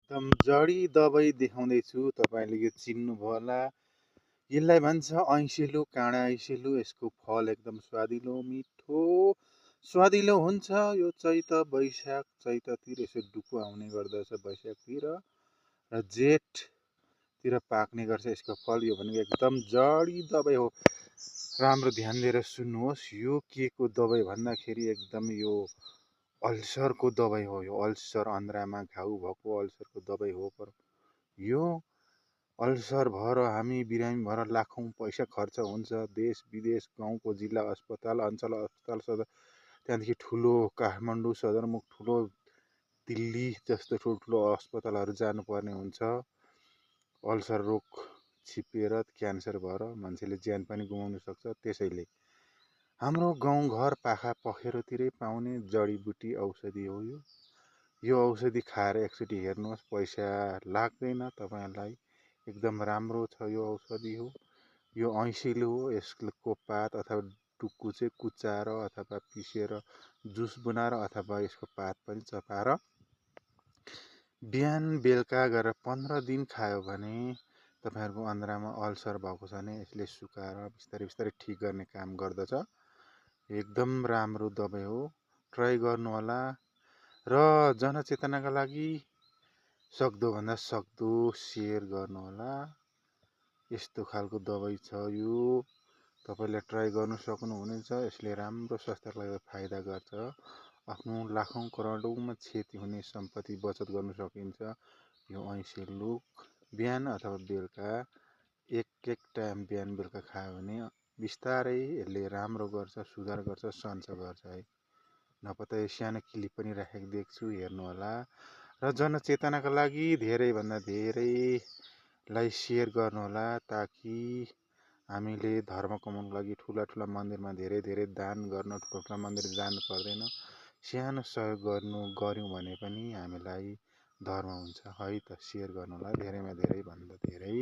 एकदम जडी दबाई देखाउँदैछु। तपाईँले यो चिन्नुभयो होला। यसलाई भन्छ ऐँसिलो काँडा ऐँसिलो। यसको फल एकदम स्वादिलो मिठो स्वादिलो हुन्छ। यो चैत वैशाख चैततिर यसो डुकु आउने गर्दछ वैशाखतिर र जेठतिर पाक्ने गर्छ यसको फल। यो भनेको एकदम जडी दबाई हो। राम्रो ध्यान दिएर सुन्नुहोस्। यो के को दबाई भन्दाखेरि एकदम यो अल्सरको दबाई हो। यो अल्सर आन्द्रामा घाउ भएको अल्सरको दबाई हो। पर यो अल्सर भएर हामी बिरामी भएर लाखौँ पैसा खर्च हुन्छ। देश विदेश गाउँको जिल्ला अस्पताल अञ्चल अस्पताल त्यहाँदेखि ठुलो काठमाडौँ सदरमुख ठुलो दिल्ली जस्तो ठुल्ठुलो अस्पतालहरू जानुपर्ने हुन्छ। अल्सर रोग छिप्पिएर क्यान्सर भएर मान्छेले ज्यान पनि गुमाउन सक्छ। त्यसैले हाम्रो गाउँघर पाखा पखेरोतिरै पाउने जडीबुटी औषधि हो यो। यो औषधि खाएर एकचोटि हेर्नुहोस्, पैसा लाग्दैन तपाईँहरूलाई। एकदम राम्रो छ यो औषधि हो। यो ऐँसिलो हो। यसको पात अथवा टुक्कु चाहिँ कुच्चाएर अथवा पिसेर जुस बनाएर अथवा यसको पात पनि चपाएर बिहान बेलुका गरेर 15 दिन खायो भने तपाईँहरूको आन्द्रामा अल्सर भएको छ भने यसले सुकाएर बिस्तारै बिस्तारै ठिक गर्ने काम गर्दछ। एकदम राम्रो दबाई हो। ट्राई गर्नुहोला र जनचेतनाका लागि सक्दोभन्दा सक्दो सेयर गर्नुहोला। यस्तो खालको दबाई छ यो। तपाईँले ट्राई गर्नु सक्नुहुनेछ। यसले राम्रो स्वास्थ्यको लागि फाइदा गर्छ। आफ्नो लाखौँ करोडौँमा क्षति हुने सम्पत्ति बचत गर्न सकिन्छ। यो ऐँसिलो बिहान अथवा बेलुका एक टाइम बिहान बेलुका खायो भने बिस्तारै यसले राम्रो गर्छ, सुधार गर्छ, सञ्च गर्छ है। नपत्ता यो सानो क्लिप पनि राखेको देख्छु, हेर्नुहोला। र जनचेतनाका लागि धेरैभन्दा धेरैलाई सेयर गर्नुहोला ताकि हामीले धर्म कमाउनको लागि ठुला ठुला मन्दिरमा धेरै धेरै दान गर्न ठुला ठुला मन्दिर जानु पर्दैन। सानो सहयोग गऱ्यौँ भने पनि हामीलाई धर्म हुन्छ है त। सेयर गर्नुहोला धेरैमा धेरै भन्दा धेरै।